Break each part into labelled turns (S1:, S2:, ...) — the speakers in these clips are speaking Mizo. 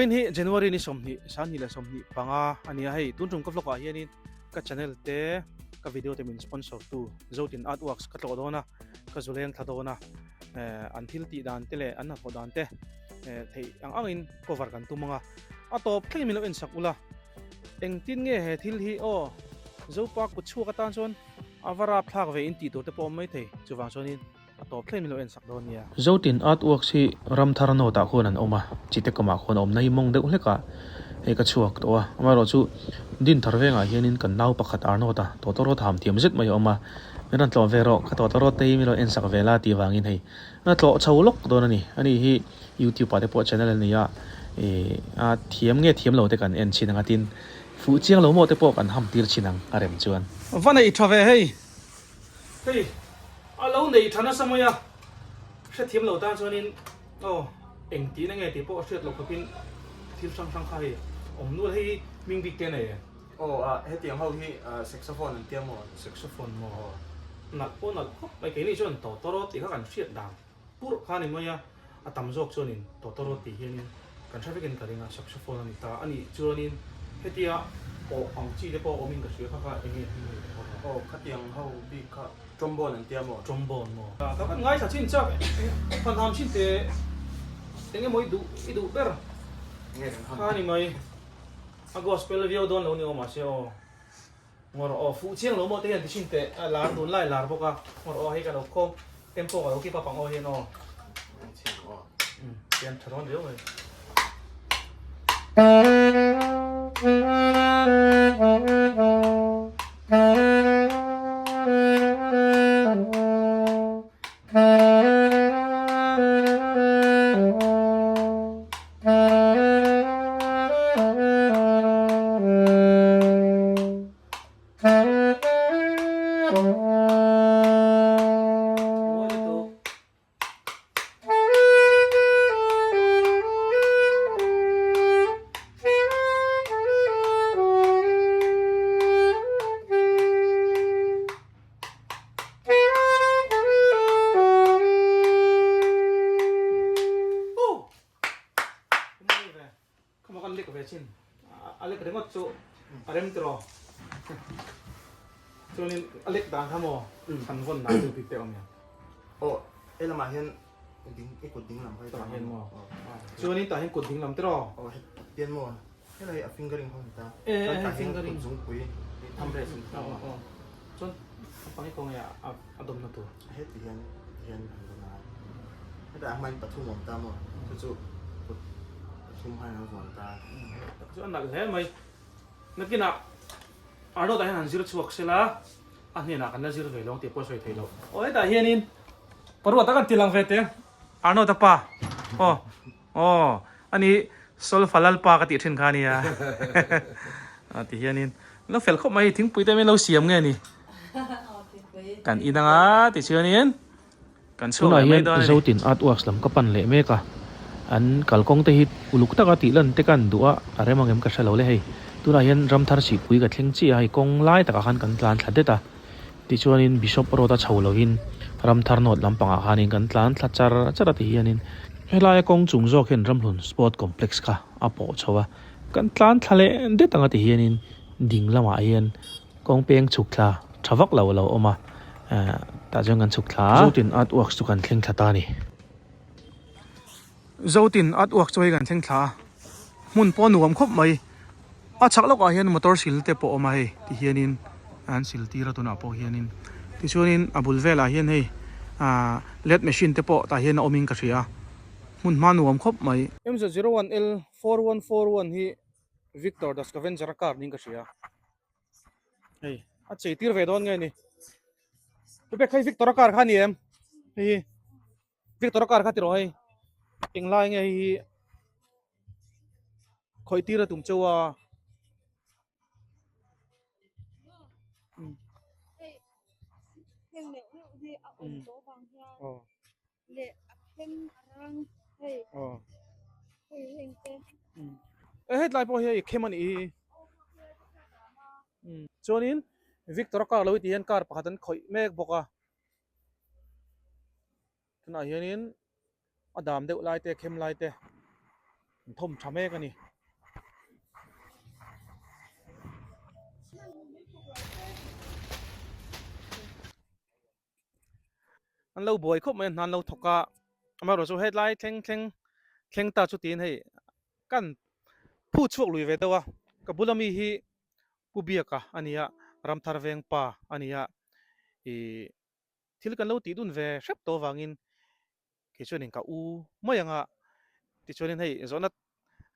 S1: Vawiin hi January ni 20, 2025 a ni a, hei tun tum ka vlog ah hianin ka channel te ka video te min sponsor tu Zotin Artworks ka tlawh dawn a, ka zuleng thla dawn a, an thil tih dan te leh an hnathawh dan te theih ang angin cover kan tum ang a, a tawp thlengin min lo en sak ula, engtin nge he thil hi aw Zopa kut chhuak atan chuan a va rapthlak ve in tih tur te pawh a awm maithei, chuvang chuanin. A tawp thleng min lo en sak dawn nia.
S2: Zotin Artworks hi Ramthar North ah khuan an awm a, Chitekawmah khuan a awmna hi mawng deuh hlek ah hei ka chhuak tawh a, amaherawhchu Dinthar vengah hianin kan nau pakhat Arnold a tawtawrawt ham thiam zet mai a awm a, min rawn tlawh ve rawh, ka tawtawrawt te hi min rawn en sak ve la tih vangin hei a tlawh chho lawk dawn a ni, ani hi YouTube ah te pawh channel a nei a, ih a thiam nge thiam lo te kan en chin ang a tin fuh chiang lo maw te pawh kan ham tir chin ang a rem chuan.
S1: Va nei tha ve hei. Hei a lo nei tha nasa mai a, hrethiam lo tan chuanin aw eng tihna nge tih pawh a hriat loh khawpin thil hrang hrang kha hei awm nual hei hi hming bik te a nei e.
S3: Aw a hetiang ho hi saxophone an tia maw?
S1: Saxophone maw? Nalh pawh nalh khawp mai keini chuan tawtawrawt tih kha kan hriat dan purh kha a ni mai a, a tam zawk chuanin tawtawrawt tih hianin kan hre vekin ka ring a, saxophone a ni ta a nih chuanin hetia awh ang chi te pawh awmin ka hria kha kha eng nge hming a ni tawh kha.
S3: Aw khatiang ho bik kha trombone an tia maw?
S1: Trombone maw? Ka van ngaithla chin chak fanham chin te eng emaw i duh i duh ber kha a ni mai, a gospel viau dawn lo ni aw mahse aw. Ngawr aw fuh chiang lo maw te hian ti thin teh a lar dun lai lar bawk a ngawr aw hei ka lo khawm tempo ka lo keep up ang aw hian aw tian tha dawn riau mai. Khama kan lek ve chin a lek ringawt chu a rem tiraw chuanin a lek dan kha maw kan vawn dan chu bik te awm hian
S3: aw he lamah hian ding i kut ding lam
S1: tah hian maw chuanin tah hian kut ding lam tiraw
S3: aw hetian maw helai a fingering ho ni ta
S1: chuan
S3: tah hian kut zungpui thumb rest
S1: aw chuan a pang i kawng e a dawmna tur
S3: heti hian hian an dawn a hetah hmain pathum awm ta maw chu chu kut pathum hian an vuan ta
S1: chu a nalh hle mai nakinah Arnold ah hian han zir chhuak sela a hnenah kan la zir ve lo ang tih pawh a sawi thei lo aw hetah hianin paruat a kan ti lang ve teh Arnold a pa aw aw ani solfa lalpa ka tih thin kha ania a ti hianin lo fel khawp mai thingpui te min lo siam nge ni kan in anga tichuanin kan chhuak
S2: Tunah
S1: leh mai
S2: hian
S1: dawn a ni.
S2: Zotin Artworks lam ka pan leh mek a, an kalkawng te hi uluk taka tih lan te kan duh a, a rem angem ka hre lo le hei. Tunah hian Ramthar Sihpui ka thleng chiah a, hei kawng lai takah khan kan tlan thla det a, tichuanin Bishop Road a chho lovin Ramthar North lampangah khanin kan tlan thla char char a ti hianin helaia kawng chung zawk hian Ramhlun Sport Complex kha a pawh chho a, kan tlan thla leh det ang a ti hianin ding lamah hian Kawng peng chhuk thla tha vak lo a lo awm a, tah chuan kan chhuk thla a. Zotin Artworks chu kan thleng thla ta a ni.
S1: Zotin Artworks chu hei kan thleng thla a, hmun pawh a nuam khawp mai. A chhak lawkah hian motor sil te pawh a awm a hei ti hianin an sil tir a tunah pawh hianin. Tichuanin a bul velah hian hei ah let machine te pawh tah hian a awmin ka hria a, hmun hma nuam khawp mai. MZ01L 4141 hi Victor the Scavenger a car niin ka hria. Hei a chei tir ve dawn nge ni Rebecca hei Victor a car kha ni em hei hi Victor a car kha tiraw hei englai nge hei hi khawih tir a tum cheu a e hetlai pawh hi hei khem a nih hi chuanin Victor a car lo hi tih hian car pakhat an khawih mek bawk a tunah hianin a dam deuh lai te khem lai te. An thawm tha mek a ni. An lo buai khawp mai a, hna an lo thawk a, amaherawhchu chu hetlai thleng thleng thleng ta chu tiin hei kan phut chhuak lui ve deuh a, ka bula mi hi Pu Biaka a ni a, Ramthar veng pa a ni a, ih thil kan lo tih dun ve hrep tawh avangin kei chuanin ka u mai ang a, tichuanin hei zawhna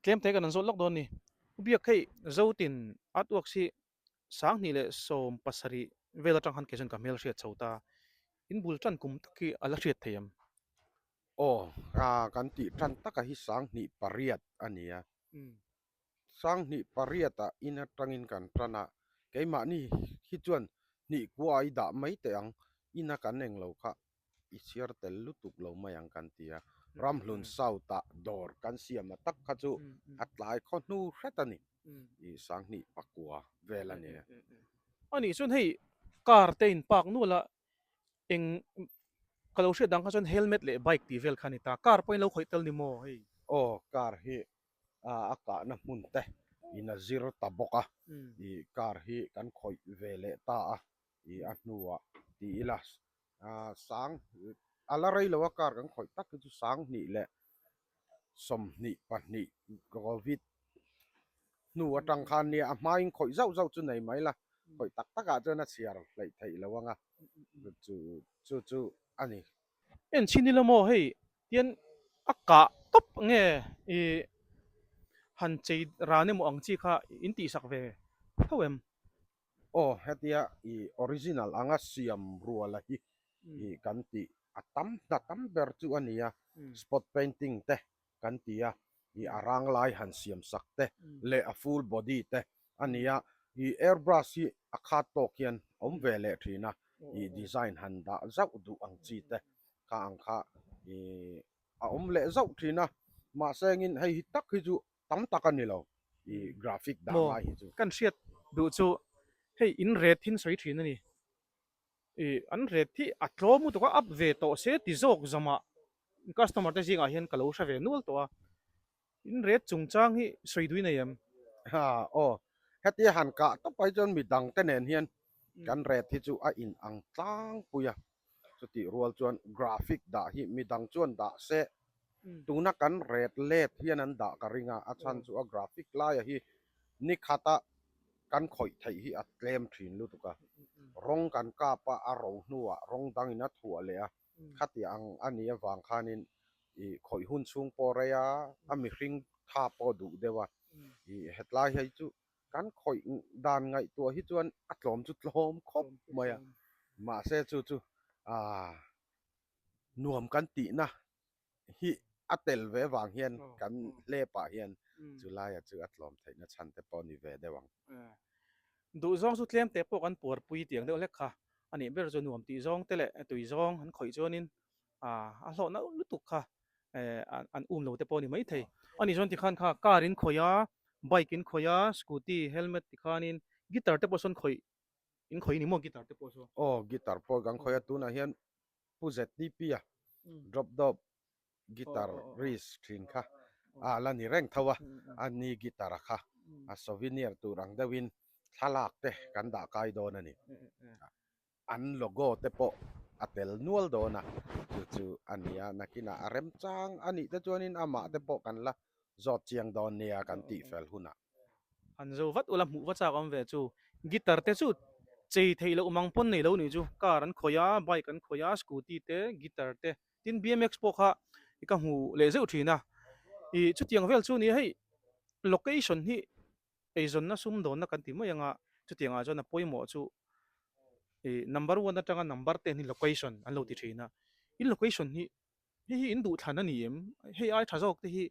S1: tlem te kan an zawt lawk dawn a ni. Pu Biak hei Zotin artworks hi 2017 vel atang khan kei chuan ka hmel hriat chho ta, in bul tan kum tak hi a la hriat thei em?
S4: Aw, kan tih tan taka hi 2008 a ni a. 2008 ah in atangin kan tan a, keimahni hi chuan hnih kua i dah mai teh ang, ina kan eng lo kha i chhiar tel lutuk lo mai ang kan ti a. Ramhlun South ah dawr kan siam a tak kha chu a tlai khaw hnu hret a ni. I 2009 vel a ni e.
S1: A nih chuan hei car te in park nual a, eng ka lo hriat dang kha chuan helmet leh bike tih vel kha a ni ta. Car pawhin lo khawih tel ni maw hei?
S4: Aw car hi a kahna hmun te in a zir ta bawk a, i car hi kan khawih ve leh ta a, i a hnuah ti ila sang a la rei lo a car kan khawih tak hi chu 2022 covid hnu atang khan nia a hmain khawih zauh zauh chu nei mai la khawih tak takah chuan a chhiar hleih theih lo ang a chu chu chu a ni.
S1: En chhin ila maw hei tian a kah tawp nge i han chei ran emaw ang chi kha in tihsak ve tho em?
S4: Aw hetia i original anga siam ruala hi i kan tih a tam hna tam ber chu a ni a, spot painting te kan ti a, i a rang lai han siam sak te leh a full body te a ni a, i airbrush hi a khat tawk hian awm ve leh thin a, i design han dah zauh duh ang chi te kha ang kha i a awm leh zauh thin a, mahse engin hei hi tak hi chu tam tak a ni lo i graphic dah
S1: Maw
S4: ngai hi chu.
S1: Kan hriat duh chu hei in ret hi an sawi thin a ni. I an ret hi a tlawm lutuk a, up ve tawh se ti zawk zamah customer te zingah hian ka lo hre ve nual tawh a. In ret chungchang hi sawi duh i nei em?
S4: Ha aw, hetia han kah tawp ai chuan midang te nen hian kan ret hi chu a in ang tlangpui a. Chutih rual chuan graphic dah hi midang chuan dah se tuna kan ret let hian an dah ka ring a, a chhan chu a graphic laia hi ni khata kan khawih theih hi a tlem thin lutuk a, rawng kan kap a, a ro hnuah rawng dangin a thuah leh a, khatiang ang a nih avang khanin ih khawih hun chhung pawh rei a, a mihring tha pawh duh deuh a, ih hetlai hei chu Kan khawih dan ngaihtuah hi chuan a tlawm chu tlawm khawp mai a, mahse chu chu aaa nuam kan tihna hi a tel ve vang hian kan hlepah hian chu laia chu a tlawm theihna chhan te pawh a ni ve deuh ang.
S1: Duh zawng chu tlem teh pawh kan puarpui tiang deuh hlek kha a nih ber chu nuam tih zawng te leh tui zawng an khawih chuanin a hlawhna lutuk kha an um lo te pawh a ni maithei. A nih chuan tikhan kha car in khawih a, bike in khawih a, scooty, helmet tikhanin guitar te pawh sawn khawih in khawih a ni maw guitar te pawh chu?
S4: Aw guitar pawh kan khawih a, tunah hian Pu ZTP a drop dawp guitar risk thin kha a la ni reng tho a, a ni guitar a kha a souvenir tur ang deuhin thlalak te kan dah kai dawn a ni. An logo te pawh a tel nual dawn a, chu chu a ni a, nakinah a remchang a nih te chuanin amah te pawh kan la zawt chiang dawn nia kan tih fel hunah.
S1: Han zo vat ula hmuh va chak awm ve chu guitar te chu chei theih loh mang pawn nei lo nih chu car an khawih a, bike an khawih a, scooty te, guitar te, tin BMX pawh kha i ka hmu leh zeuh thin a, ih chutiang vel chu nia hei location hi Eizawnna sumdawnna kan ti mai anga chutiangah chuan a pawimawh chu ih number one atanga number ten hi location an lo ti thin a, in location hi hei hi in duhthlan a ni em? Hei ai tha zawk te hi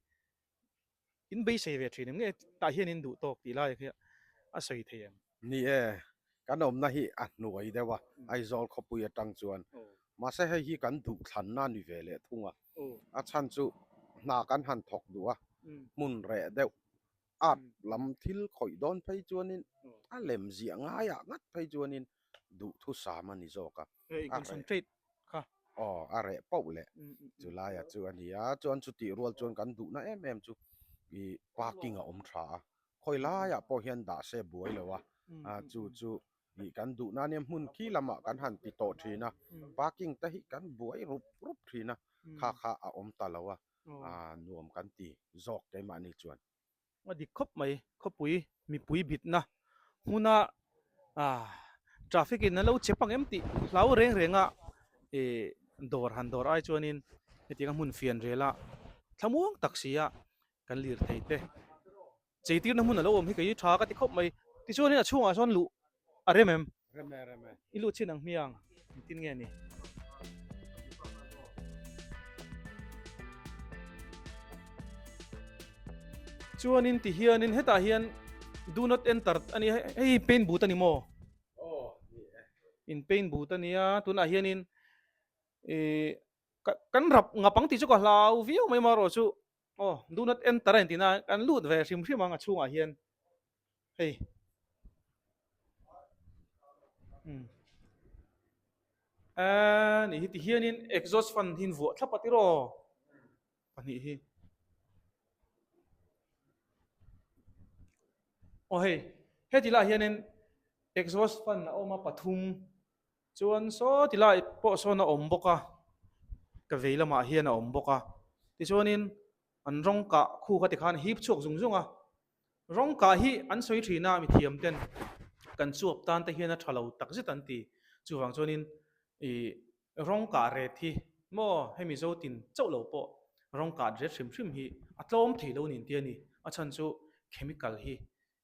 S1: in beisei ve thin em nge tah hian in duh tawk tih lai hi a sawi thei em?
S4: Ni e, kan awmna hi a hnuai deuh a, Aizawl khawpui atang chuan. Mahse hei hi kan duhthlanna a ni ve leh thung a, a chhan chu hna kan han thawk duh a, hmun reh deuh Art lam thil khawih dawn phei chuanin a lem ziah ngaiah ngat phei chuanin duhthusam a ni zawk a.
S1: Hei concentrate kha.
S4: Aw a reh pauh leh chu laiah chu a ni a, chuan chutih rual chuan kan duhna em em chu. Ih parking a awm tha a, khawi laiah pawh hian dah se buai lo a, a chu chu ih kan duh na nia hmun khi lamah kan han ti tawh thin a, parking te hi kan buai rup rup thin a, kha kha a awm ta lo a, a nuam kan ti zawk keimahni chuan.
S1: A dik khawp mai, khawpui mipui bitna hmuna ah traffic in a lo chep ang em tih hlau reng reng a ih dawr han dawr ai chuanin hetiang a hmun fian rel a thlamuang tak si a kan lir thei te cheitirna hmun a lo awm hi kei tha ka ti khawp mai tichuanin a chhungah sawn luh A rem em?
S4: Rem e, rem e.
S1: I lut chin ang hmiang, engtin nge ni? Chuanin ti hianin hetah hian do not enter a ni a, hei hi paint booth a ni maw?
S4: Aw, ni e.
S1: In paint booth a nia, tunah hianin ih kan rap ngap ang tih chu ka hlau viau mai marawh chu aw do not enter a intina kan lut ve hrim hrim ang a chhungah hian. Hei. Hmm. A ni hi ti hianin exhaust fan hi vuah thlap a tiraw pahnih hi. Aw hei, heti lah hianin exhaust fan a awm a pathum chuan saw ti lai pawh sawn a awm bawk a, ka vei lamah hian a awm bawk a. Tichuanin an rawng kah khu kha tikhan hip chhuak zung zung a. Rawng kah hi an sawi thin a, mithiam ten kan chuap tan te hian a tha lo tak zet an ti. Chuvang chuanin ih rawng kah ret hi maw hemi zo tin chauh lo pawh rawng kah ret hrim hrim hi a tlawm thei lo nin tia ni. A chhan chu chemical hi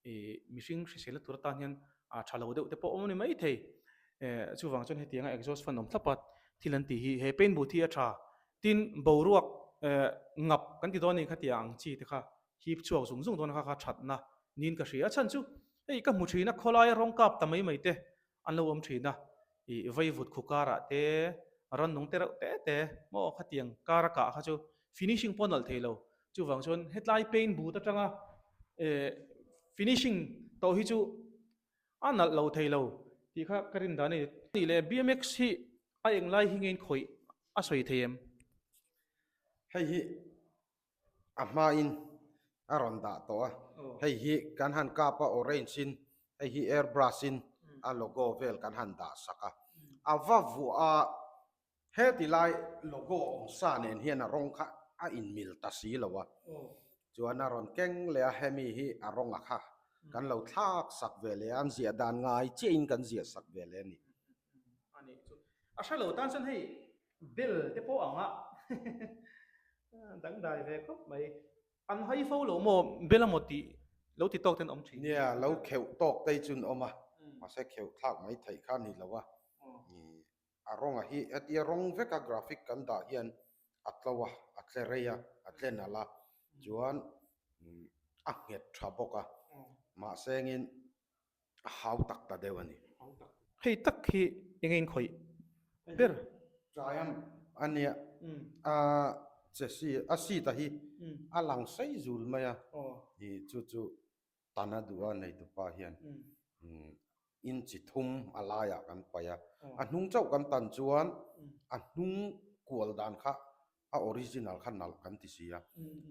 S1: ih mihring hrisel na tur atan hian a tha lo deuh te pawh awm a ni mai thei. Eh chuvang chuan hetianga exhaust fan awm thlap a thil an tih hi he paint booth hi a tha. Tin boruak eh ngap kan ti dawn a ni khatiang ang chi te kha hip chhuak zung zung dawn kha kha thatna niin ka hria. A chhan chu hei ka hmu thin a, khawlaia rawng kap ta mai mai te an lo awm thin a, ih vaivut khu karah te, rannung te reuh te te maw khatiang kar a kah kha chu finishing pawh a nalh thei lo. Chuvang chuan hetlai paint booth atanga eh finishing tawh hi chu a nalh lo thei lo tih kha ka rin dan a ni. Tih leh BMX hi a englai hi nge in khawih a sawi thei em?
S4: Hei hi a hmain a rawn dah tawh a hei hi kan han kap a orange in hei hi air brush in a logo vel kan han dah sak a a va vuah a heti lai logo awm sa nen hian a rawng kha a in mil ta si lo a chuan a rawn keng leh a hemi hi a rawng a kha kan lo thlak sak ve leh a an ziah dan ngai chiah in kan ziah sak ve leh a ni.
S1: A hre lo tan chuan hei Bell te pawh ang a dangdai ve khawp mai. An hai fo lo maw bell amaw tih lo ti tawk ten awm thin.
S4: Nia, lo kheuh tawk te hi chun awm a, mahse kheuh thlak mai theih kha a ni lo a. A rawnga hi hetia rawng veka graphic kan dah hian a tlo a, a tle rei a, a tle nalh a, chuan a nghet tha bawk a, mahse engin a hau tak ta deuh a ni.
S1: Hei tak hi eng in khawih ber?
S4: Triumph a nia, a che si, a seat a hi a lang sei zul mai a, ih chu chu tan a duh a neitupa hian inchi thum a laiah kan paih a, a hnung chauh kan tan chuan a hnung kual dan kha a original kha nalh kan ti si a,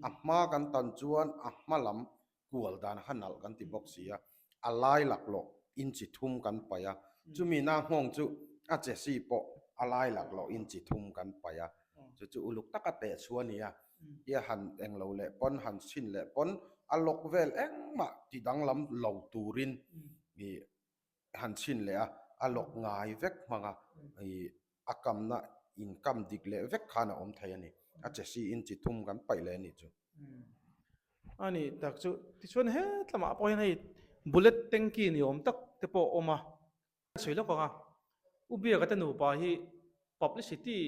S4: a hma kan tan chuan a hma lam kual dan kha nalh kan ti bawk si a, a lai laklawh inchi thum kan paih a, chumi na nghawng chu a che si pawh a lai laklawh inchi thum kan paih a, chu chu uluk taka teh chhuah a ni a, tia han englo leh pawn han chhin leh pawn a lawk vel engmah ti danglam lo turin ih han chhin leh a, a lawk ngai vek hmang a, ih a kamna in kam dik leh vek khan a awm thei a ni. A che si in chi thum kan paih leh a nih chu.
S1: A nih tak chu tichuan hetlamah pawh hian hei bullet tanky ni awm tak te pawh a awm a, a sawi lawk ang a, U Biaka te nupa hi publicity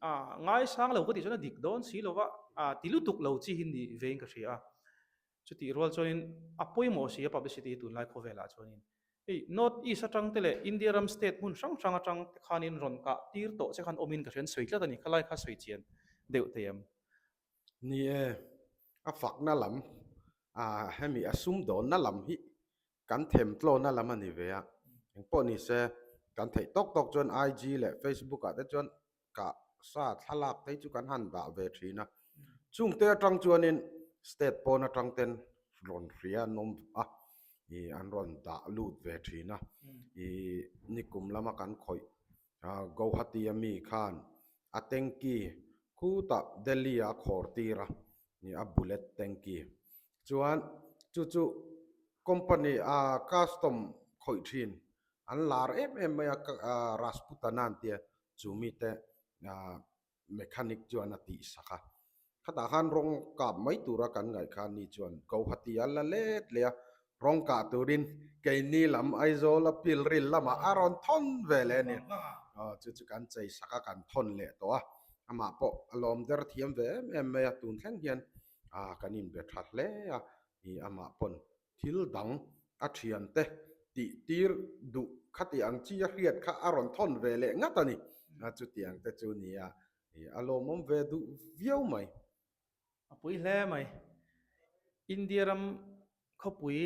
S1: a ngaisang lo ka tih chuan a dik dawn si lo va, a ti lutuk lo chi hi ni vein ka hria a. Chutih rual chuanin a pawimawh si a publicity hi tunlai khawvelah chuanin hei North East atang te leh India ram state hmun hrang hrang atang te khanin rawn kah tir tawh che khan awmin ka hria an sawi tlat a ni khalai kha sawi chian deuh thei em?
S4: Ni e, a fakna lam ah hemi a sumdawnna lam hi kan themtlawna lam a ni ve a, engpawh ni se kan theih tawk tawk chuan IG leh Facebook ah te chuan kah sa thlalak te hi chu kan han dah ve thin a, chungte atang chuanin. State pawn atang ten rawn hria an awm a, ih an rawn dah lut ve thin a, ih nikum lama kan khawih Guwahati a mi khan a tanky khutah Delhi ah a khawr tir a, ih a bullet tanky chuan chu chu company ah custom khawih thin an lar em em mai a Rajputana an tia chu mite ah mechanic chuan a tih sak a, khatah khan rawng kap mai tura kan ngaih kha ni chuan Guwahati a la let leh a, rawng kah turin keini lam Aizawl a pilril lamah a rawn thawn ve leh a ni. Aw chu chu kan chei sak a kan thawn leh tawh a, amah pawh a lawm der thiam ve em em mai a, tun thleng hian ah kan inbe tha hle a, ih amah pawn Thil dang a thiante tih tir duh khati ang chi a hriat kha a rawn thawn ve leh ngat a ni. Chutiang te chu nia a lawmawm ve duh viau mai.
S1: A pui hle mai. India ram khawpui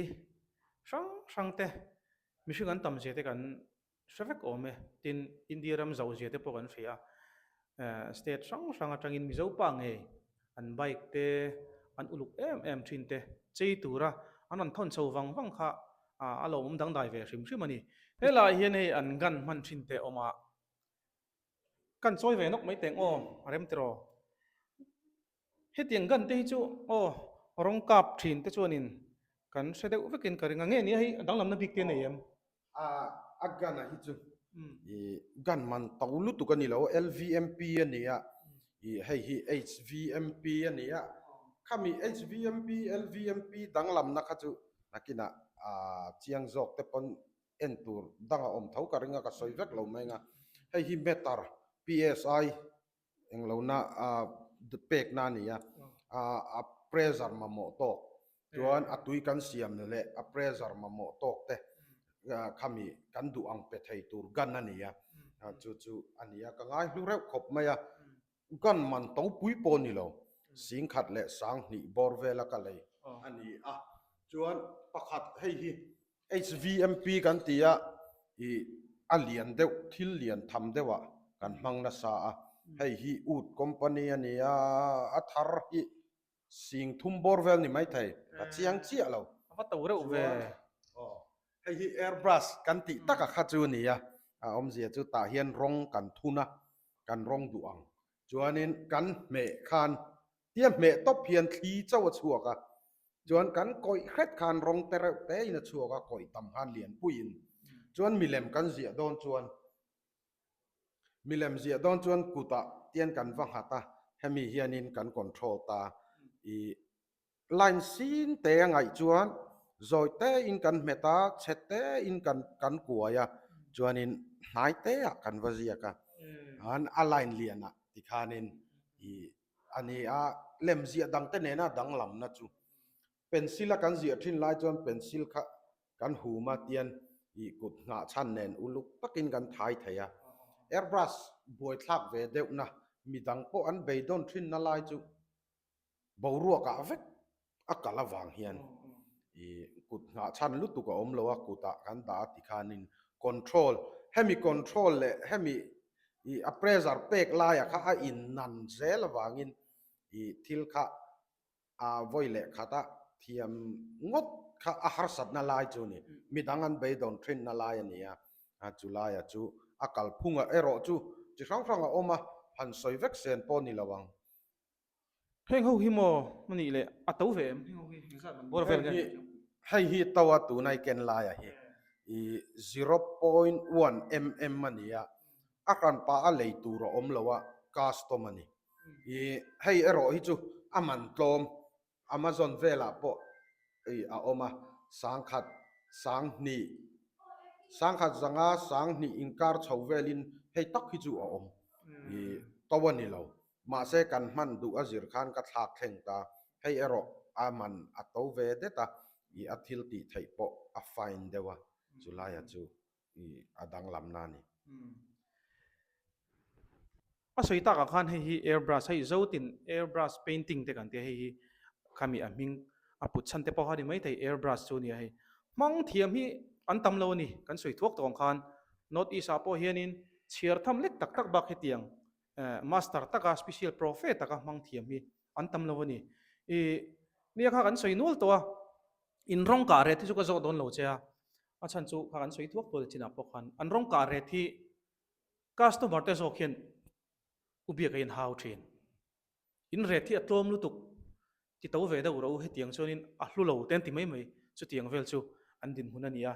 S1: hrang hrang te mihring an tam zia te kan Hre vek awm e. Tin, India ram zauh zia te pawh kan hria a, state hrang hrang atangin Mizo pa ngei an bike te an uluk em em thin te chei tura an rawn thawn chho vang vang kha a lo awm dangdai ve hrim hrim a ni. Helaiah hian hei an gun hman thin te awm a, kan chawi ve nawk mai teng aw, a rem tiraw? Hetiang gun te hi chu aw rawng kap thin te chuanin kan hre deuh vekin ka ring a, nge nia hei a danglamna bik te a nei em?
S4: A a gun a hi chu ih gun man to lutuk a ni lo LVMP a ni a ih hei hi HVMP a ni a khami HVMP LVMP danglamna kha chu nakinah ah chiang zawk te pawn en tur dang a awm tho ka ring a ka sawi vek lo mai ang a hei hi meter PSI Englohna pekna a ni a, a pressure mamawh tawk chuan a tui kan siam leh a pressure mamawh tawk te khami kan duh ang pe thei tur gun a ni a, chu chu a ni a, ka ngai hlu reuh khawp mai a, gun man to pui pawh a ni lo, singkhat leh sanghnih bawr vela ka lei a ni a, chuan pakhat hei hi HVMP kan ti a, ih a lian deuh, thil lian tham deuhah kan hmang nasa a, hei hi ut company a ni a, a thar hi sing thum bawr vel ni maithei, ka chiang chiah lo.
S1: A va to reuh ve.
S4: Aw, hei hi airbrush kan tih taka kha chu a ni a, a awmzia chu tah hian rawng kan thun a, kan rawng duh ang. Chuanin kan hmeh khan tia hmeh tawp hian thli chauh a chhuak a, Chuan kan kawih hret khan rawng te reuh te in a chhuak a, kawih tam khan lian puiin. Chuan milem kan ziah dawn chuan, milem ziah dawn chuan kutah tian kan va nghat a, hemi hianin kan control ta. I line sin te a ngaih chuan zawi te in kan hmet a, chhe te in kan kan kuai a, chuanin hnai te ah kan va ziak a, an a line lianah tikhanin i a ni a, lem ziah dangte nena danglamna chu pencil a kan ziah thin lai chuan pencil kha kan hum a tian ih kut nghah chhan nen uluk takin kan thai thei a, airbrush buaithlak ve deuhna midang pawh an beidawn thinna lai chu boruakah vek a kal avang hian ih kut nghah chhan lutuk a awm lo a, kutah kan dah a tikhanin control hemi control leh hemi ih a pressure pek laia kha a in nan zel avangin ih thil kha a vawi leh khat a thiam ngawt kha a harsatna lai chu a ni midang an beidawn thinna lai a ni a, a chu laia chu a kalphunga erawh chu chi hrang hrang a awm a, han sawi vek sen pawh ni lo ang.
S1: Heng ho hi maw a nih leh a to ve em? Heng ho hi engzat man bawr vel nge?
S4: Hei hi to a tuna i ken laia hi i 0.1 mm a ni a, a hranpa a lei tur a awm lo a, custom a ni. I hei erawh hi chu a man tlawm Amazon velah pawh i a awm a, sangkhat sanghnih sangkhat zanga sanghnih inkar chho velin hei tak hi chu a awm i to a ni lo. Mahse kan hman duh a zir khan ka thlak thleng ta, hei erawh a man a to ve det a, i a thil tih theih pawh a fine deuh a, chulaia chu i a danglamna a ni.
S1: A sawi takah khan hei hi airbrush hei zotin airbrush painting te kan tia hei hi khami a hming a put chhan te pawh kha ni maithei airbrush chu a nia hei hmang thiam hi an tam lo a ni kan sawi thuak tawh ang khan north east ah pawh hianin chhiar tham lek tak tak bak hetiang eh master taka special profe taka hmang thiam hi an tam lo a ni ih. Nia kha kan sawi nual tawh a, in rawng kah ret hi chu ka zawh dawn lo che a, a chhan chu kha kan sawi thuak tual chinah pawh khan an rawng kah ret hi customer te zawk hian u biak a inhau thin. In ret hi a tlawm lutuk ti to ve deuh rawh u hetiang chuanin a hlu lo te an ti mai mai chutiang vel chu an dinhmun a ni a.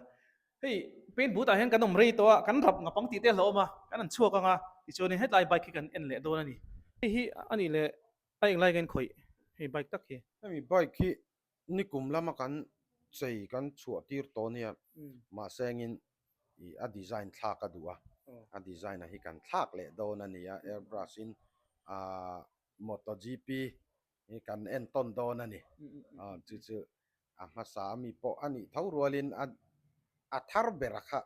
S1: Hei paint booth ah hian kan awm rei tawh a, kan rap ngapang tih te a hlauhawm a, kan han chhuak ang a tichuanin hetlai bike hi kan en leh dawn a ni. Hei hi a nih leh A englai ka inkhawih hei bike tak hi.
S4: Hemi bike hi nikum lama kan chei kan chhuah tir tawh nia mahse engin ih a design thlak a duh a, a design a hi kan thlak leh dawn a ni a, airbrush in ah MotoGP hi kan entawn dawn a ni, aw chu chu a hmasa ami pawh a nih tho rualin a a thar ber a kha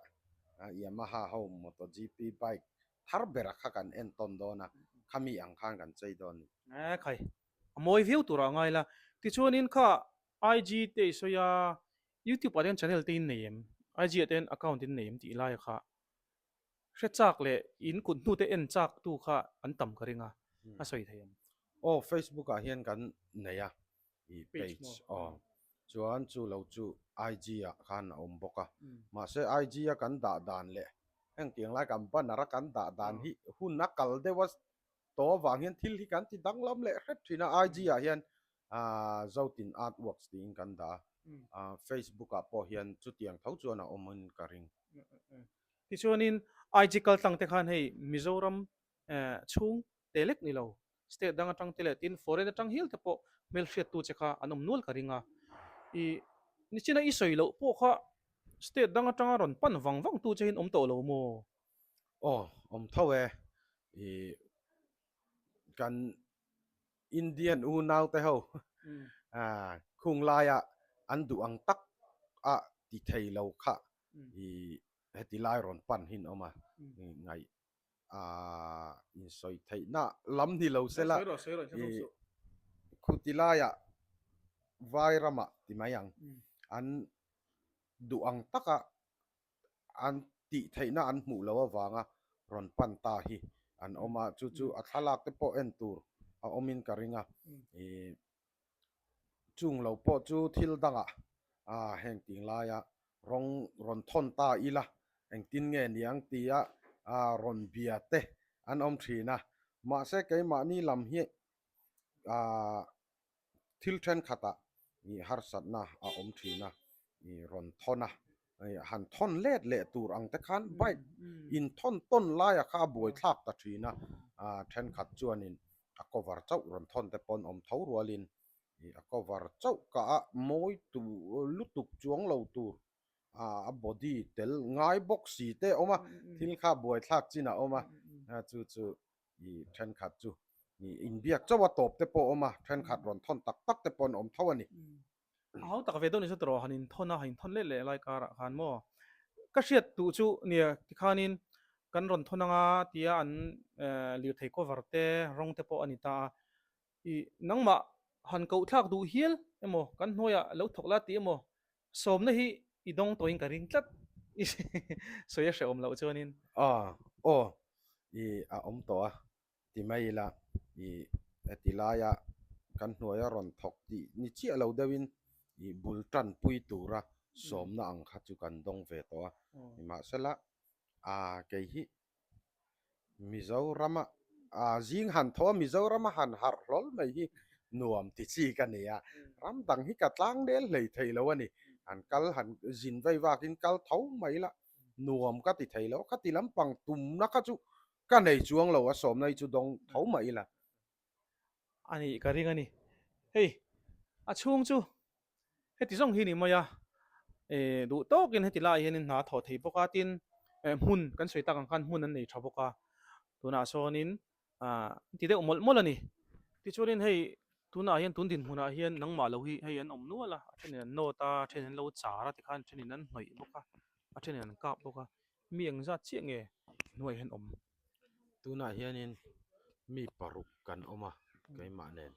S4: Yamaha ho MotoGP bike thar ber a kha kan entawn dawn a, khami ang khan kan chei dawn a ni.
S1: E khai, a mawi viau turah a ngai la. Tichuanin kha IG te i sawi a, YouTube ah te hian channel te in nei em? IG ah te hian account in nei em tih laia kha hre chak leh in kut hnu te en chak tu kha an tam ka ring a, a sawi thei em?
S4: Aw, Facebook ah hian kan nei a, i page aw chuan chu lo chu IG ah khan a awm bawk a mahse IG a kan dah dan leh heng tiang lai kan banner a kan dah dan hi hun a kal deuh a tawh avang hian thil hi kan ti danglam leh hret thin a IG ah hian ah Zotin Art Works tiin kan dah a Facebook ah pawh hian chutiang tho chuan a awm in ka ring.
S1: Tichuanin IG kaltlang te khan hei Mizoram chhung te lek ni lo State dang atang te leh tin foreign atang hial te pawh hmelhriattu che kha an awm nual ka ring a. I nichina i sawi loh pawh kha state dang atanga rawn pan vang vang tu che hian awm tawh lo maw?
S4: Aw, awm tho e. I kan Indian unau te ho khung laia an duh ang tak a ti thei lo kha i heti lai rawn pan hin awm a ngaih ah insawi theihna lam ni lo se la ih khuti laiah vai ramah ti mai ang an duh ang taka an tih theihna an hmuh loh avanga rawn pan ta hi an awm a chu chu a thlalak te pawh en tur a awmin ka ring a ih Chung lo pawh chu thil dangah ah heng ting laia rawng rawn thawn ta ila engtin nge niang tia ah rawn bia te an awm thin a. Mahse keimahni lam hi ah thil thenkhatah ih harsatna a awm thin a ih rawn thawn a han thawn let leh tur ang te khan bike in thawn tawn laia kha a buai thlak ta thin a ah thenkhat chuanin a cover chauh rawn thawn te pawn awm tho rualin ih a cover chauh ka a mawi tu lutuk chuang lo tur ah a body tel ngai bawk si te a awm a thil kha buai thlak chin a awm a chu chu ih thenkhat chu ih inbiak chauh a tawp te pawh a awm a thenkhat rawn thawn tak tak te pawn awm tho a ni.
S1: A hau tak ve deuh ni chu tawh han inthawn a, han inthawn let leh lai karah khan maw ka hriat duh chu nia tikhanin kan rawn thawn anga tia an lirthei cover te rawng te pawh a ni ta a, ih nangmah han koh thlak duh hial emaw kan hnuaiah lo thawk la tih emaw sawmna hi i dawng tawhin ka ring tlat i sawi a hrehawm loh chuanin.
S4: Aw aw ih a awm tawh a ti mai ila ih heti laia kan hnuaia rawn thawk tih ni chiah lo deuhin ih bul tanpui tura sawmna ang kha chu kan dawng ve tawh a nimahsela ah kei hi Mizorama ah zing han thaw a Mizorama han harh hlawl mai hi nuam ti chi ka ni a ram dang hi ka tlang nel hlei thei lo a ni han kal han zin vei vakin kal tho mai la nuam ka ti thei lo khati lampang tumna kha chu Ka nei chuang lo a sawmna hi chu dawng tho mah ila.
S1: A nih ka ring a ni. Hei a chhung chu heti zawng hi ni mai a, eh duh tawkin heti lai hianin hna a thawh thei bawk a, tin eh hmun kan sawi tak ang khan hmun an nei tha bawk a, tunah sawnin ah an ti deuh mawlh mawlh a ni. Tichuanin hei tunah hian tun dinhmunah hian nangmah lo hi hei an awm nual a, a thenin an nawt a, a thenin an lo char a tikhan a thenin an hnawih bawk a, a thenin an kap bawk a. Mi engzat chiah nge hnuaiah hian awm?
S4: Tunah hianin mi paruk kan awm a keimah nen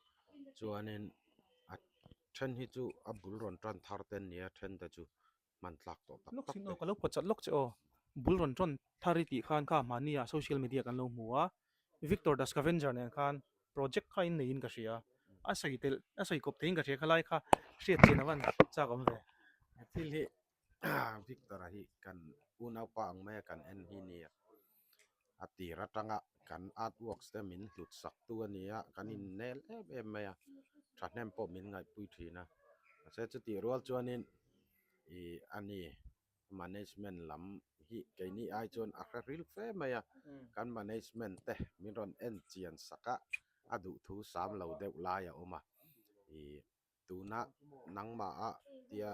S4: chuanin a then hi chu a bul rawn tan thar te an ni a then te chu hman tlak tawh tak tak te.
S1: Ka lo pawt chat lawk che aw, bul rawn tan thar i tih khan kha mahni ah social media kan lo hmu a, Victor the Scavenger nen khan project kha in neiin ka hria. a sawi telh a sawi kawp theiin ka hria kha lai kha hriat chian a van chak awm ve.
S4: He thil hi Victor-a hi kan unaupa ang maia kan en hi nia a tir atanga kan artworks te min hlut sak tu a ni a, kan innel em em mai a, thahnem pawh min ngaihpui thin a, mahse chutih rual chuanin ih a ni management lam hi keini ai chuan a hre ril fe mai a, kan management te min rawn en chian sak a, a duhthu sam lo deuh lai a awm a, ih tuna nangmah a tia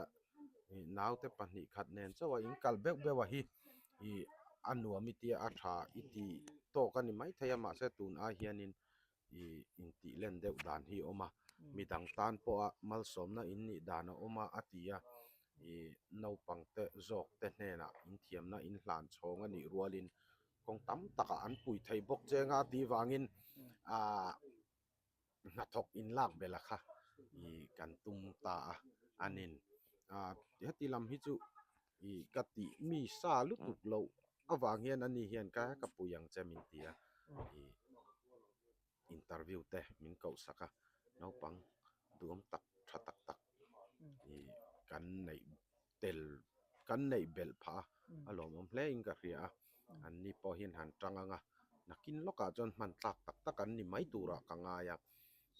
S4: ih naute pahnih khat nen chauh a in kal beuh beuh a hi ih a nuam i tia a tha i ti tawk a ni maithei a mahse tun ai hianin ih intih len deuh dan hi a awm a midang tan pawha malsawmna in nih dan a awm a a ti a ih naupang te zawk te hnenah inthiamna in hlan chhawng a nih rualin kawng tam takah an pui thei bawk cheng a tih vangin ahh hnathawk in lak belh a kha ih kan tum ta a anin ah heti lam hi chu ih ka tih mi sa lutuk loh avang hian ani hian ka ka pui ang che min ti a ih interview te min koh sak a naupang duhawm tak tha tak tak ih kan neih tel kan neih belh phah a a lawmawm hle in ka hria a an ni pawh hian han tang ang a nakin lawkah chuan hman tlak tak tak an ni mai turah ka ngai a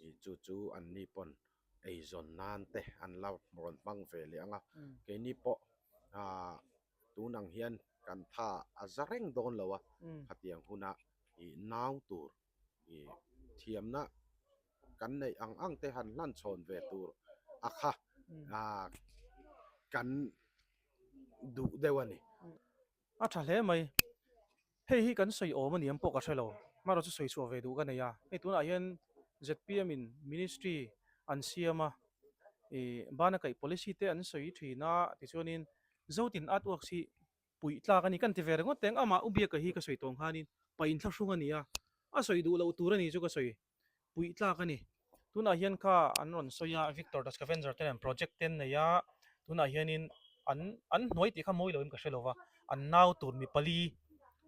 S4: ih chu chu an ni pawn eizawn nan te an la rawn hmang ve leh ang a keini pawh ahh tun ang hian kan tha a za reng dawn lo a khatiang huna ih nau tur ih thiamna kan neih ang ang te han hlan chhawn ve tur a kha ah kan duh deuh a ni.
S1: A tha hle mai. Hei hi kan sawi awm a ni ang pawh ka hre lo. Hmarawh chu sawi chhuah ve duh ka nei a. Hei tunah hian zpm in ministry an siam a, ih bana kaih policy te an sawi thin a, tichuanin Zotin Artworks hi puih tlak a ni. Kan ti ve ringawt teng amah u Biaka hi ka sawi tawng khanin pain thlahrung a ni a, a sawi duh loh tur a ni chu ka sawi puih tlak a ni. Tunah hian kha an rawn sawi a, Victor the Scavenger te nen project te an nei a, tunah hianin an an hnuai tih kha mawi loin ka hre lo va, an nau tur mi pali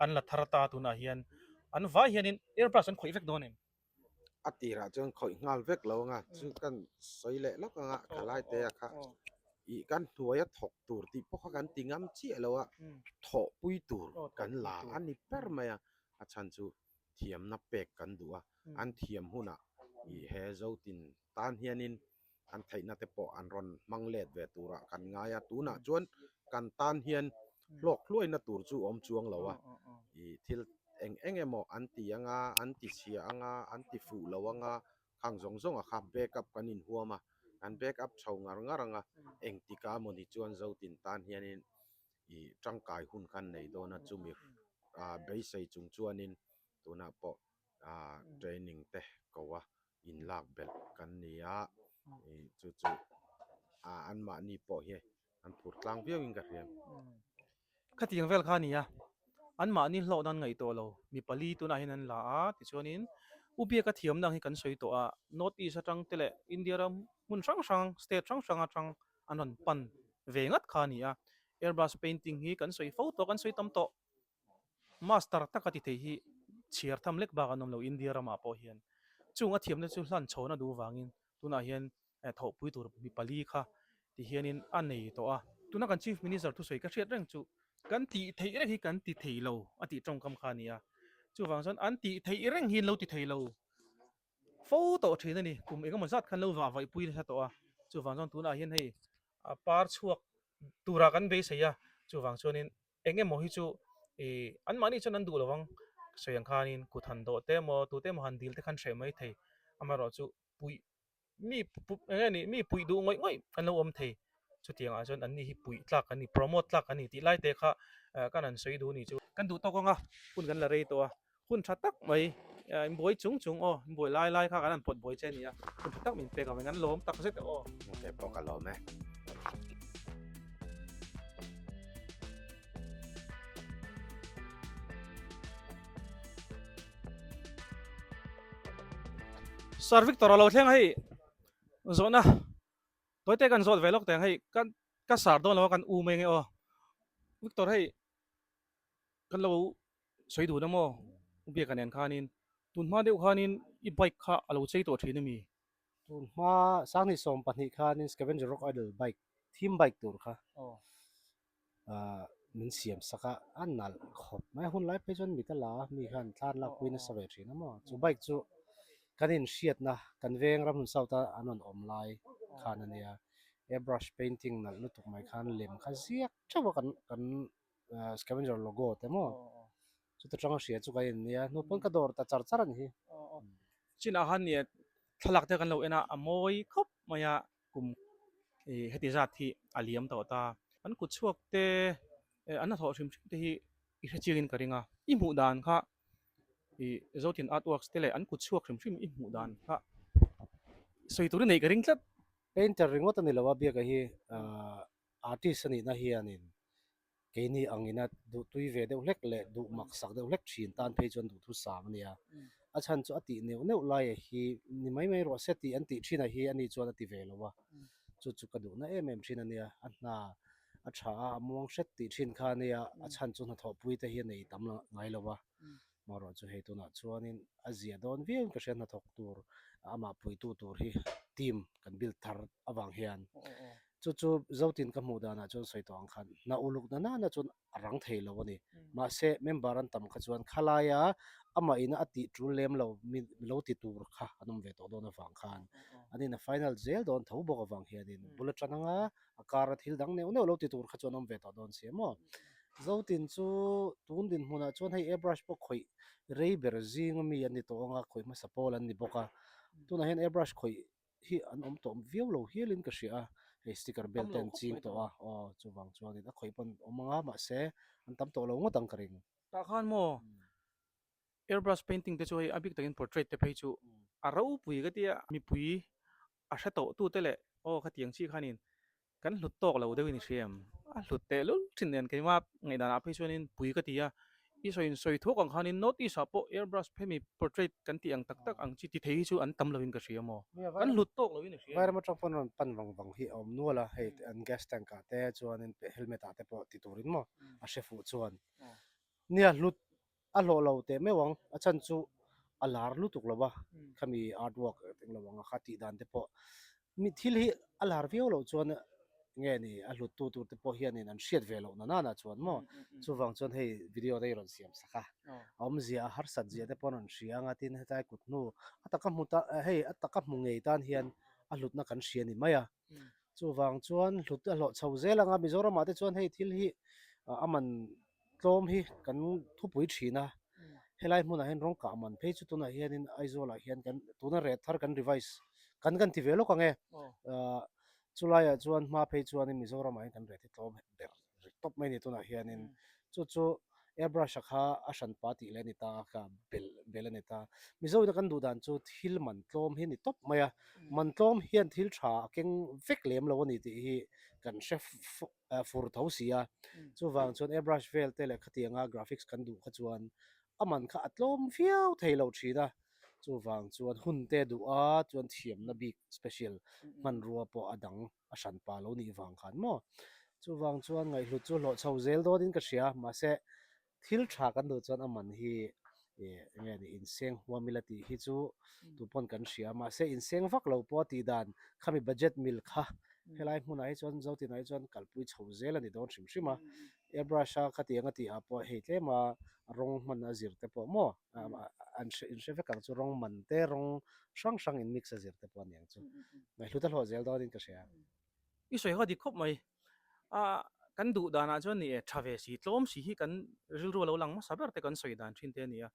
S1: an la thar ta tunah hian an vai hianin airbrush an khawih vek dawn em?
S4: A tirah chuan khawih nghal vek lo anga chu kan sawi leh lawk anga thalai te a kha ih kan hnuai a thawk tur tih pawh kha kan ti ngam chiah lo a, thawhpui tur kan la a ni ber mai a, a chhan chu thiamna pek kan duh a, an thiam hunah ih he Zotin tan hianin an theihna te pawh an rawn hmang let ve turah kan ngai a, tunah chuan kan tan hian hlawk hluaina tur chu awm chuang lo a, ih thil eng eng emaw an ti anga, an ti chhia anga, an ti fuh lo anga, khang zawng zawng a kha back up kan inhuam a, kan back up chho ngar ngar anga, engtika mawni chuan Zotin tan hianin ih tangkai hun khan nei dawn a, chumi ah beisei chung chuanin tunah pawh ah training te ko a inlak belh kan ni a, ih chu chu ah anmahni pawh hi an phur tlang viau in ka hria.
S1: Khatiang vel kha a ni a, anmahni hlawh nan ngaih tawh lo, mi pali tunah hian an la a, tichuanin U Biaka thiamna ang hi kan sawi tawh a, North East atang te leh India ram hmun hrang hrang, state hrang hrang atang an rawn pan ve ngat kha a ni a, airbrush painting hi kan sawi fo tawh, kan sawi tam tawh. Master taka ti thei hi chhiar tham lek bak an awm lo India ramah pawh hian. Chung a thiamna chu hlan chhawn a duh vangin tunah hian thawhpui tur mi pali kha ti hianin a nei tawh a. Tuna kan Chief Minister thusawi ka hriat reng chu kan tih theih reng hi kan ti thei lo a tih tawngkam kha a ni a. Chuvang chuan an tih theih reng hi an lo ti thei lo fo tawh thin a ni. Kum engemaw zat khan lo vah vaihpui nasa tawh a. Chuvang chuan tunah hian hei a par chhuak turah kan beisei a. Chuvang chuanin Eng emaw hi chu ih anmahni chuan an duh lo ang sawi ang khanin kut han dawh te emaw tute emaw han dil te khan hreh mai thei amaherawh chu puih mi eng nge ni mi puih duh ngawih ngawih an lo awm thei chutiang ah chuan anni hi puih tlak an ni promote tlak an ni tih lai te kha kan han sawi duh a ni chu. Kan duh tawk ang a hun kan la rei tawh a Hun tha tak mai, in buai chung chung aw, in buai lai lai kha kan han pawt buai che a ni a, hun tha tak min pek avangin an lawm tak zet e aw.
S4: Ok pawh ka lawm e.
S1: Sir Victor a lo thleng a hei zawhna tawite kan zawt ve lawk teh ang hei ka ka sar dawn lo a kan u mai nge aw Victor hei kan lo Sawi duh na maw? U Biaka nen khanin tun hma deuh khanin i bike kha a lo chei tawh thin a mi?
S5: Tun hma Sanghnih 12 khanin Scavenger Rock Idol bike theme bike tur kha min siam sak a, a nalh khawp mai. Hun lai phei chuan mit a la a, mi khan thlan lakpui nasa ve thin a maw. Chu bike chu kan inhriatna kan veng Ramhlun South a an rawn awm lai khan a nia. Airbrush painting nalh lutuk mai khan lem kha ziak theuh a kan kan scavenger logo te maw. Chuta tanga hria chu kan in nia, hnu pawn ka dawr ta char char a ni hi.
S1: Chinah khan nia thlalak te kan lo en a, a mawi khawp mai a, kum heti zat hi a liam tawh ta. An kut chhuak te an hnathawh hrim hrim te hi i hre chiangin ka ring a, i hmuh dan kha i Zotin Artworks te leh an kut chhuak hrim hrim i hmuh dan kha sawi tur i neih ka ring tlat.
S5: Painter ringawt a ni lo a, biaka hi artist a nihna hianin Keini angina duh tui ve deuh hlek leh duh mak sak deuh hlek thin tan phei chuan duhthu sam a nia. A chhan chu a tih neuh neuh laia hi ni mai mai rawh se tih an tih thin a hi ani chuan a ti ve lo a. Chu chu ka duhna em em thin a nia. A hna a tha a, a muang hret tih thin kha a nia. A chhan chu hnathawhpui te hi a nei tam ngai lo a. Marawh chu hei tunah chuanin a zia dawn viauin ka hria hnathawk tur amah puitu tur hi team kan build thar avang hian chu chu Zotin ka hmuh danah chuan sawi tawh ang khan hna uluk na nana chuan a rang thei lo a ni. Mahse member an tam kha chuan khalaia amah ina a tih tul lem lo mi lo ti tur kha an awm ve tawh dawn avang khan an in a final zel dawn tho bawk avang hianin bul atang anga a kara thil dang neuh neuh lo ti tur kha chuan awm ve tawh dawn si a maw. Zotin chu tun dinhmunah chuan hei airbrush pawh khawih rei ber zing ami an ni tawh ang a, khawih hmasa pawl an ni bawk a. Tunah hian airbrush khawih hi an awm tawh viau lo hialin ka hria a, hei sticker bel te an ching tawh a, aw chuvang chuanin a khawih pawn awm ang a, mahse an tam tawh lo ngawt ang ka ring.
S1: Tah khan maw airbrush painting te chu hei a bik takin portrait te phei chu a ropui ka tia, mipui a hre tawh tute leh aw khatiang chi khanin kan hlut tawk lo deuhin i hria em? A hlut teh lul thin nen keimah ngaihdanah phei chuanin pui ka ti a, i sawiin sawi thuak ang khanin North East ah pawh airbrush phemi portrait kan tih ang tak tak ang chi ti thei hi chu an tam loin ka hria maw? Kan hlut tawk loin i hria em?
S5: Vairam atang pawn rawn pan vang vang hi a awm nual a, hei an gas tank ah te chuanin helmet ah te pawh ti turin maw a hre fuh chuan nia hlut A hlawh lo teh meuh ang, a chhan chu a lar lutuk lo a, khami art work eng lo ang a kha tih dan te pawh mi thil hi a lar viau loh chuan nge ni a hlut tu tur te pawh hianin an hriat ve loh na nana chuan maw chuvang chuan hei video te hi rawn siam sak a, a awmzia a harsat zia te pawh an rawn hria ang a tin hetlai kut hnu a taka hmu ta hei a taka hmu ngei tan hian a hlutna kan hria ni mai a, chuvang chuan hlut a hlawh chho zel ang a Mizoramah te chuan hei thil hi a man tlawm hi kan thupui thin a, helai hmunah hian rawng kah man phei chu tunah hianin Aizawlah hian kan tuna ret thar kan revise kan kan ti ve lawk ang e, ahh chulaiah chuan hma phei chuanin Mizoramah hian kan ret hi tlawm ber ri tawp mai a ni tunah hianin chu chu airbrush a kha a hranpa tih leh a ni ta a kha bel bel a ni ta Mizoina kan duh dan chu thil man tlawm hi a ni tawp mai a, man tlawm hian thil tha a keng vek lem lo a ni tih hi kan hre fur tho si a, chuvang chuan airbrush vel te leh khatianga graphics kan duh kha chuan a man kha a tlawm viau thei lo thin a, chuvang chuan hun te duh a chuan thiamna bik special hmanrua pawh a dang a hran pa lo nih vang khan maw, chuvang chuan ngaihhlut chu hlawh chho zel dawnin ka hria, mahse Thil tha kan duh chuan a man hi eng nge ni inseng huam ila tih hi chu tupawn kan hria mahse inseng vak lo pawh a tih dan khami budget mil kha helai hmunah hi chuan Zotinah hi chuan kalpui chho zel a ni dawn hrim hrim a airbrush a khatiang a tih ah pawh hei tlem a rawng hman a zir te pawh maw an hre in hre vek ang chu rawng man te rawng hrang hrang in mix a zir te pawh a ni ang chu ngaihhlut a hlawh zel dawnin ka hria.
S1: I sawi kha dik khawp mai. A kan duh danah chuan ni e, tha ve si, tlawm si hi kan rilru a lo lang hmasa ber te kan sawi dan thin te a ni a.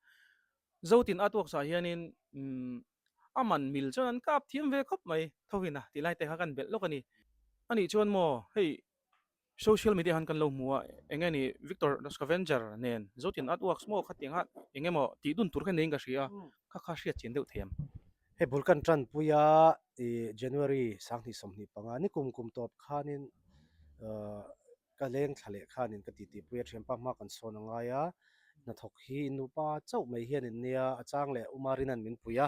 S1: Zotin a tuaksa hianin umm a man mil chuan an kap thiam ve khawp mai tho in a tih lai te kha kan belh lawk a ni. Anih chuan maw hei social media han kan lo hmu a, eng nge ni Victor the Scavenger nen Zotin Artworks maw khatiang a eng emaw tih dun tur kha niin ka hria a, kha kha hriat chian deuh thei em?
S5: Hei bul kan tanpui a ih January 2025 ni kum kum tawp khanin ahh ka leng thla leh khanin ka titi pui a thianpa hma kan sawn a ngai a hnathawk hi in nupa chauh mai hian in nia a chang leh Uma Rinan min pui a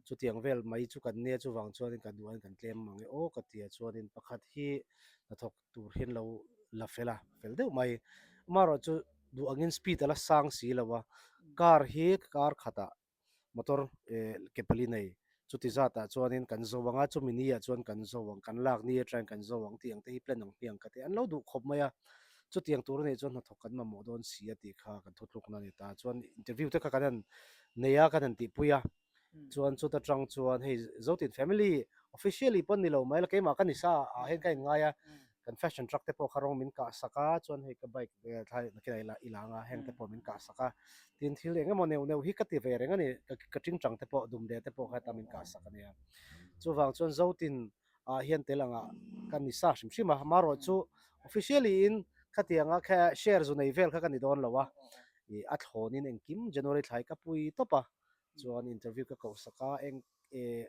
S5: chutiang vel mai chu kan nia chuvang chuanin ka duh ain kan tlem mang e aw ka ti a chuanin pakhat hi hnathawk tur hian lo la fel a fel deuh mai amaherawh chu duh angin speed a la sang si lo a car hi car khatah motor eh ke pali nei. Chuti zatah chuanin kan zo ang a, chumi ni ah chuan kan zo ang, kan lak ni atangin kan zo ang tih ang te hi plan ang hmiang ka ti. An lo duh khawp mai a, chutiang tur a nih chuan hnathawk kan mamawh dawn si a tih kha kan thutlukna a ni ta. Chuan interview te kha kan han nei a, kan han tihpui a, chuan chuta tang chuan hei Zotin family officially pawn ni lo mai la, keimah ka ni sa ah hian ka inngai a, kan fashion truck te pawh kha rawng min kah sak a, chuan hei ka bike thlai nakinah ila ila anga heng te pawh min kah sak a, tin thil eng emaw neuh neuh hi ka ti ve reng a ni, ka tingtang te pawh dumde te pawh kha heta min kah sak a nia. Chuvang chuan Zotin ah hian tel angah ka ni sa hrim hrim a, amaherawh chu officially in khatianga kha share zu nei vel kha ka ni dawn lo a, ih a thlawnin engkim January thlai ka pui tawp a, chuan interview ka koh sak a, eng eh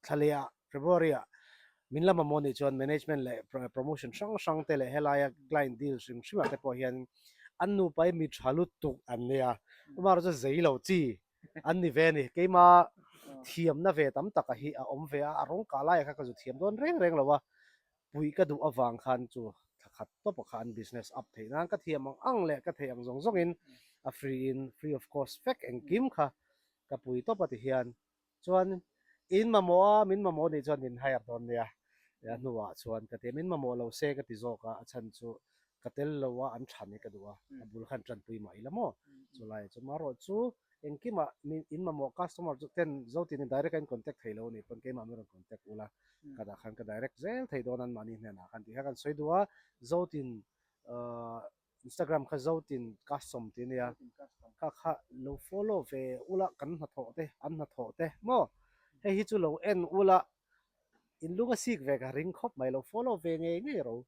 S5: thla leh ah February ah min la mamawh nih chuan management leh promotion hrang hrang te leh helaia client deal hrim hrim ah te pawh hian an nupa hi mi tha lutuk an nia amaherawh chu zei lo chi an ni ve a ni keima thiamna ve tam taka hi a awm ve a a rawng kah laiah kha ka zu thiam dawn reng reng lo a puih ka duh avang khan chu thla khat tawpah kha an business up theih nan ka thiam ang ang leh ka theih ang zawng zawng in a free in free of cost vek engkim kha ka pui tawp a ti hian Chuan in mamawh a, min mamawh nih chuan min hire dawn nia. A hnuah chuan ka ti a, min mamawh lo se ka ti zawk a, a chhan chu ka tel lo a, an than hi ka duh a, a bul khan tanpui mah ila maw? Chulai chu marawh chu engkimah min in mamawh customer chu ten Zotin in direct a in contact thei lo a nih pawn keimah min rawn contact ula, ka dah khan ka direct zel thei dawn an mahni hnenah khan tih kha kan sawi duh a, Zotin ahh Instagram kha Zotin Custom tih a nia, kha kha lo follow ve ula kan hnathawh te an hnathawh te maw hei hi chu lo en ula in lung a sik ve ka ring khawp mai lo follow ve ngei ngei ro.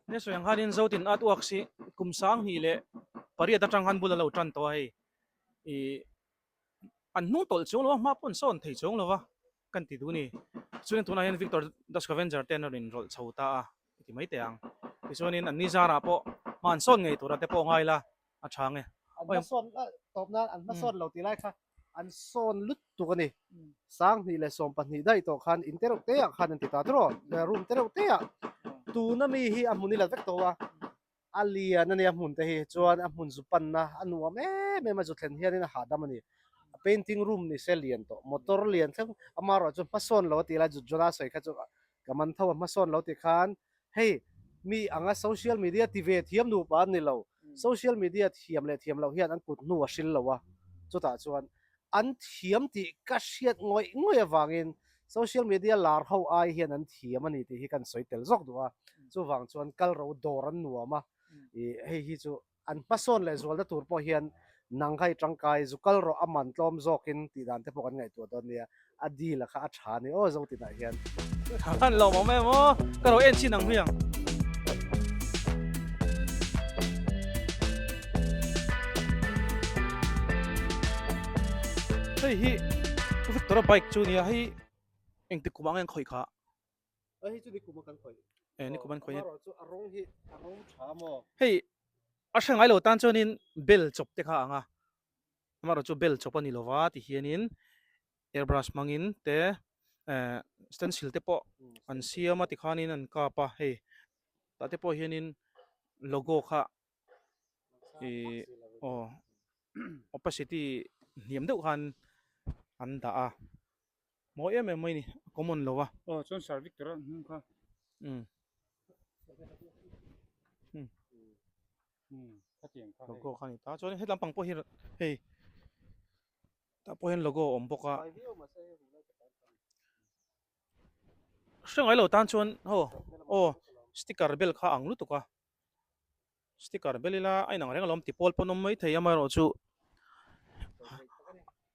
S1: He sawi ang khanin Zotin Artworks hi kum 20 leh pariat atang khan bul a lo tan tawh a hei ih an hnung tawlh chuang lo a hma pawh an sawn thei chuang lo va kan ti duh a ni. Chuan tunah hian Victor the Scavenger te an rawn inrawlh chho ta a i ti mai teh ang. Tichuanin an ni zarah pawh hma an sawn ngei tura te pawh ngai la a tha nge.
S5: An hmasawn tawp nan an hmasawn lo tih lai kha an sawn lut tuk a ni. 2012 daih tawh khan in tereuh te ah khan an ti ta tawh room tereuh te ah tuna mi hi a hmun i la vek tawh a. A lian a nia hmun te hi chuan a hmun zu panna a nuam em em a zu thlen hianin a hahdam a ni. A painting room ni se lian tawh motor lian thleng amaherawh chu hmasawn lo a tih lai Johna sawi kha chu ka man tho a hmasawn lo tih khan hei mi anga social media ti ve thiam nupa an ni lo social media thiam leh thiam loh hian an kut hnu a hril lo a chutah chuan an thiam tih ka hriat ngawih ngawih avangin social media lar ho ai hian an thiam a ni tih hi kan sawi tel zawk duh a, chuvang chuan kal ro dawr an nuam a, ih hei hi chu an hmasawn leh zualna tur pawh hian nang kha i tangkai zu kal rawh a man tlawm zawkin tih dan te pawh kan ngaihtuah dawn nia, a deal a kha a tha a ni aw Zotinah hian.
S1: An lawm awm em aw, ka ro en chin ang hmiang. Hei hi Victor-a bike chu nia hei engtik kum ah nge an khawih kha?
S5: A hei chu nikum a kan khawih.
S1: E nikum an khawih.
S5: Amaherawh chu a rawng hi a ro tha maw?
S1: Hei a hre ngai lo tan chuanin bel chawp te kha a ang a, amaherawh chu bel chawp a ni lova ti hianin airbrush hmangin te eh stencil te pawh an siam a tikhanin an kap a hei tah te pawh hianin logo kha ih aw opacity hniam deuh khan an dah a mawi em em mai a ni a common lo a.
S6: Aw chuan Sir Victor a hnung kha.
S1: Umm. Logo kha a ni ta chuan hetlam pang pawh hi hei tah pawh hian logo a awm bawk a hre ngai lo tan chuan haw aw sticker bel kha a ang lutuk a sticker bel ila a inang reng alawm ti pawl pawn awm mai thei amaherawh chu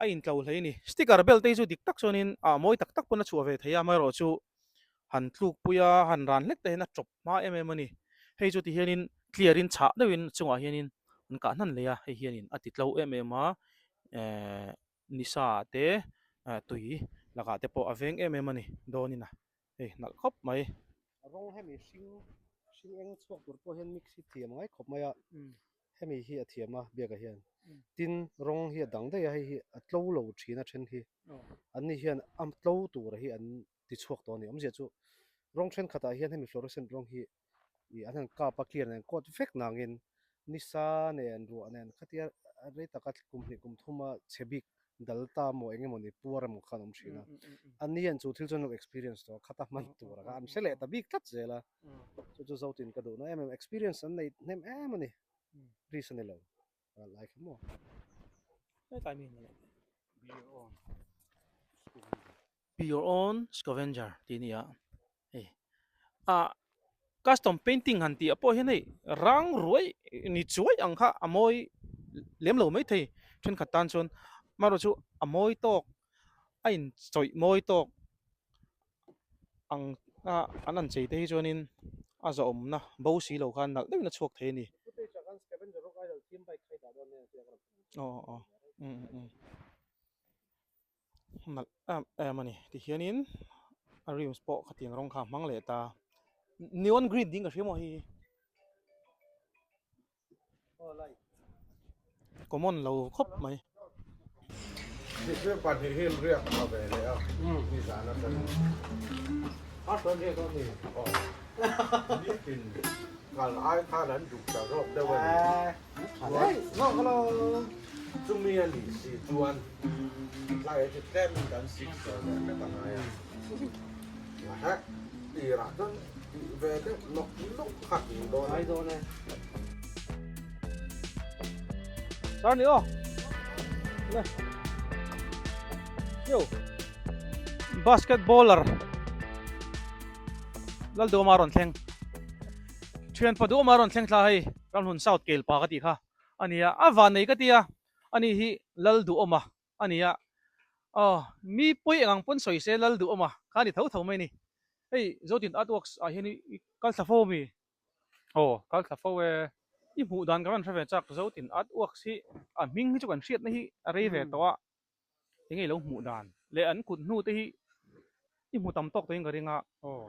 S1: a intlo hle a ni sticker bel te hi chu dik tak chuanin ah mawi tak tak pawn a chhuah ve thei a amaherawh chu han tluk pui a han ran hlek te hian a tawp hma em em a ni hei chu ti hianin clear in chhah deuhin chungah hianin an kah hnan leh a hei hianin a ti tlo em em a ehh nisa ah te eh tui lakah te pawh a veng em em a ni dawnin a hei nalh khawp mai.
S5: A rawng hemi hring hring eng chhuak tur pawh hian mix hi thiam ngai khawp mai a hemi hi a thiam a biakah hian tin rawng hi a dang daih a hei hi a tlo lo thin a then hi an ni hian a tlo tur hi an ti chhuak tawh a ni awmzia chu rawng thenkhatah hian hemi fluorescent rawng hi ih an han kap a clear nen coat vek nangin nisa nen ruah nen khatia rei taka kum hnih kum thuma chhe bik. dal ta maw eng emaw ni puar emaw khan awm thin a. An ni hian chu thil chuan lo experience tawh a, khata hman tur a kha an hre leh ta bik tlat zel a. Chu chu Zotin ka duhna em em experience an nei hnem em a ni. Risk a ni lo. Lai kha maw.
S1: Hetlai mi ni. Be your own scavenger tih a ni a, hei ah custom painting han tih ah pawh hian hei rang ruai ni chuai ang kha a mawi lem lo mai thei thenkhat tan chuan amaherawh chu a mawi tawk a inchawih mawi tawk ang a an an chei te hi chuanin a zawhawmna bo si lo khan nalh deuhin a chhuak thei a ni. Aw aw umm umm. Nalh em em a ni tihianin a rims pawh khatiang rawng kha a hmang leh ta neon green ding ka hria maw hei hi common lo khawp mai.
S4: Mihring pahnih hi an riak a ve leh a nizan atangin aw nitin kal ai khan an duh ta zawk deuh a ni. Chumi a nih si chuan tlai chu tlem in kan sik fel leh vek a ngai a. Mahse tirah chuan tih ve deuh nawk nawk kha tih dawn a.
S5: Dawn e.
S1: Sir ni aw. Le. Yo. Basketballer. Lalduama rawn thleng. Thian Paduama rawn thleng thla hei. Ramhlun South kel pa ka tih kha a ni a, a van nei ka ti a, ani hi Lal Duhawma a ni a, aw mi pawi eng ang pawn sawi se Lal Duhawma kha a ni tho tho mai a ni. Hei Zotin Artworks ah hian i kal thla fo ami?
S6: Aw, kal thla fo e.
S1: I hmuh dan ka rawn hre ve chak, Zotin Artworks hi a hming hi chu kan hriatna hi a rei ve tawh a, enge i lo hmuh dan leh an kut hnu te hi i hmu tam tawk tawhin ka ring a,
S6: Aw.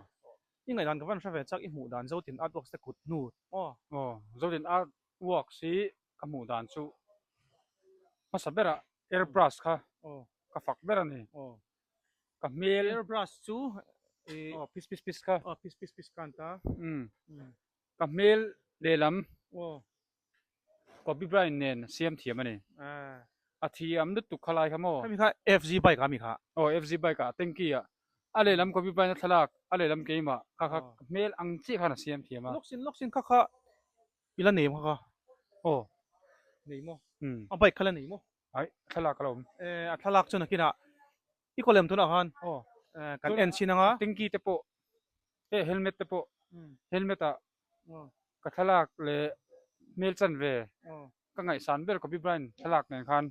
S1: I ngaihdan ka van hre ve chak i hmuh dan Zotin Artworks te kut hnu aw.
S6: Aw, Zotin Artworks hi ka hmuh dan chu hmasa berah airbrush kha ka fak ber a ni.
S1: Aw.
S6: Ka hmel.
S1: Airbrush chu i.
S6: Aw, pis pis pis kha.
S1: Aw, pis pis pis kha an ta.
S6: Umm. Ka hmel lehlam.
S1: Aw.
S6: Kobe Bryant nen siam thiam a ni. A thiam lutuk kha lai kha maw?
S1: Khami kha FZ bike ah mi kha?
S6: Aw FZ bike ah tanky ah a lehlam Kobe Bryant a thlalak a lehlam keimah kha kha hmel ang chiah khan a siam thiam a.
S1: Lawksin lawksin kha kha i la nei maw kha?
S6: Aw.
S1: Nei maw?
S6: Umm.
S1: A bike kha la nei maw?
S6: Ai thlalak a lo awm.
S1: Eh a thlalak chu nakinah i kaw lem tunah khan
S6: aw
S1: kan en chhin anga.
S6: Tanky te pawh eh helmet te pawh helmet ah Ka thlalak leh hmel chan ve ka ngaihsan ber Kobe Bryant thlalak nen khan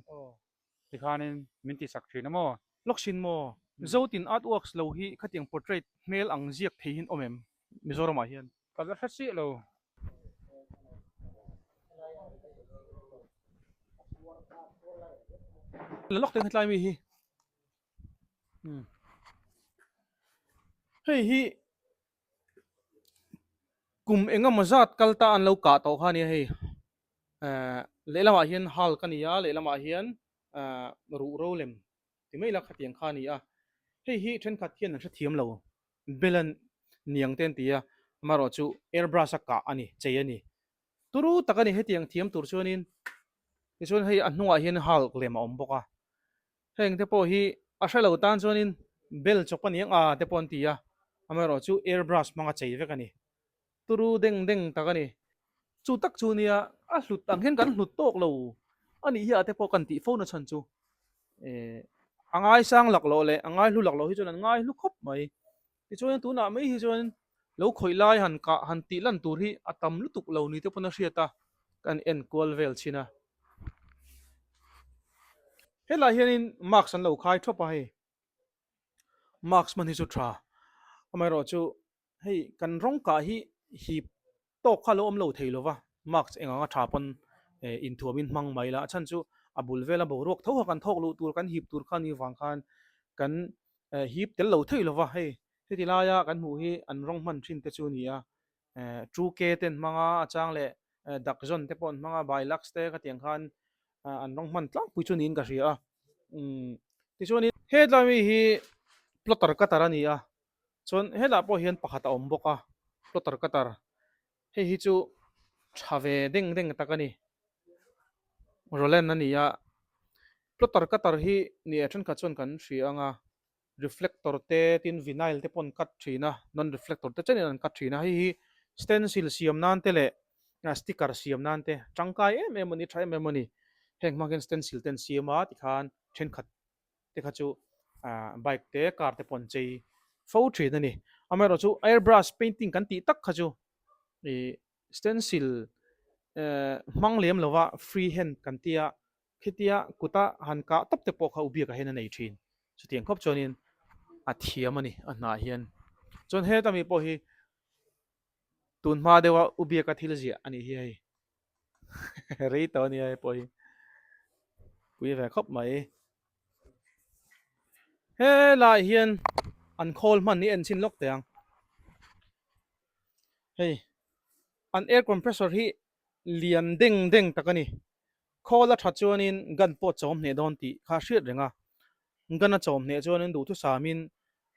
S6: tikhanin min tihsak thin a maw?
S1: Lawksin maw? Zotin Artworks lo hi khatiang portrait hmel ang ziak thei hin awm em Mizoramah hian?
S6: Ka la hre chiah lo.
S1: La lawk teng hetlai mi hi. Hei hi Kum engemaw zat kal ta an lo kah tawh kha ania hei ehh lehlamah hian hulk a ni a lehlamah hian ehh ruh ro lem ti mai ila khatiang kha a ni a hei hi thenkhat hian an hrethiam lo bel a niang te an ti a amaherawh chu airbrush a kah a ni chei a ni turu tak a ni hetiang thiam tur chuanin tichuan hei a hnungah hian hulk lem a awm bawk a. Heng te pawh hi a hre lo tan chuanin bel chawp a ni ang a te pawh an ti a, amaherawh chu air brush hmanga chei vek a ni. Turu deng deng tak a ni. Chu tak chu nia a hlut ang hian kan hlut tawk lo a nih hi a te pawh kan tih fo na chhan chu eh a ngaisang lak loh leh a ngaihlu lak loh hi chuan an ngaihlu khawp mai. Tichuan tunah mai hi chuan lo khawih lai han kah han tih lan tur hi a tam lutuk lo ni te pawn a hriat a, kan en kual vel chin a. Helai hianin mask an lo khai thawp a hei, mask hman hi chu tha, amaherawh chu hei kan rawng kah hi hip tawk kha lo awm lo thei lo va, mask eng anga tha pawn eh inthuamin hmang mai la, a chhan chu a bul vela boruak tho kha kan thawk luh tur kan hip tur kha ni vang khan kan eh hip tel lo thei lo va, hei heti laia kan hmuh hi an rawng hman thin te chu a ni a, eh two K te an hmang a, a chang leh eh Dakzon te pawh an hmang a, Bilux te khatiang khan an rawng hman tlangpui chu niin ka hria a, umm tichuanin hetlai mi hi plotter cutter a ni a. Chuan helaiah pawh hian pakhat a awm bawk a, plotter cutter hei hi chu tha ve deng deng tak a ni, Roland a ni a. Plotter cutter hi ni e thenkhat chuan kan hria ang a, reflector te tin vinyl te pawh an cut thin a, non reflector te chenin an cut thin a, hei hi stencil siam nan te leh sticker siam nan te tangkai em em a ni, tha em em a ni. Heng hmang hian stencil te an siam a tikhan thenkhat te kha chu bike te car te pawh an chei fo thin a ni. Amaherawhchu airbrush painting kan tih tak kha chu ih stencil hmang lem lova free hand kan tia khitia kuta han kah tawp te pawh kha u biakah hian a nei thin. Chutiang khawp chuanin a thiam a ni a hnah hian. Chuan heta mi pawh hi tun hma deuha u biaka thil ziah a nih hi hei. Rei tawh a nia hei pawh hi. Pui ve khawp mai. Helaiah hian an khawl hman hi en chhin lawk teh ang. Hei an air compressor hi lian deng deng tak a ni. Khawl a that chuanin gun pawh chawm hneh dawn tih kha a hriat reng a. Gun a chawm hneh chuanin duhthusamin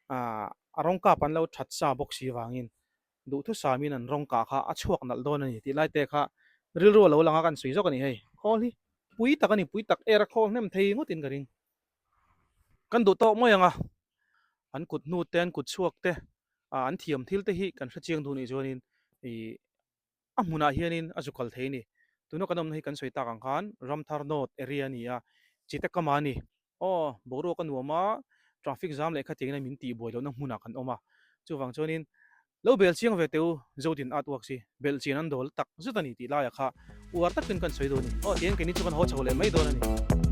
S1: ah a rawng kap an lo that sa bawk si vangin duhthusamin an rawng kah kha a chhuak nalh dawn a ni tih lai te kha rilru a lo lang a kan sawi zawk a ni hei. Khawl hi pui tak a ni pui tak air a khawl hnem thei ngawtin ka ring. Kan duh tawk mai ang a, an kut hnu te an kut chhuak te ah an thiam thil te hi kan hre chiang duh nih chuanin ih a hmunah hianin a zu kal thei a ni. Tuna kan awmna hi kan sawi tak ang khan Ramthar North area a ni a, Chite Kama a ni. Aw, boruak a nuam a, traffic jam leh khatiangin min tihbuai lohna hmunah kan awm a, chuvang chuanin Lo bel chiang ve teh u, Zodin artworks hi belh chian an dawl tak zet a ni tih laiah kha uar takin kan sawi dawn a ni. Aw, tihian keini chu kan haw chho leh mai dawn a ni.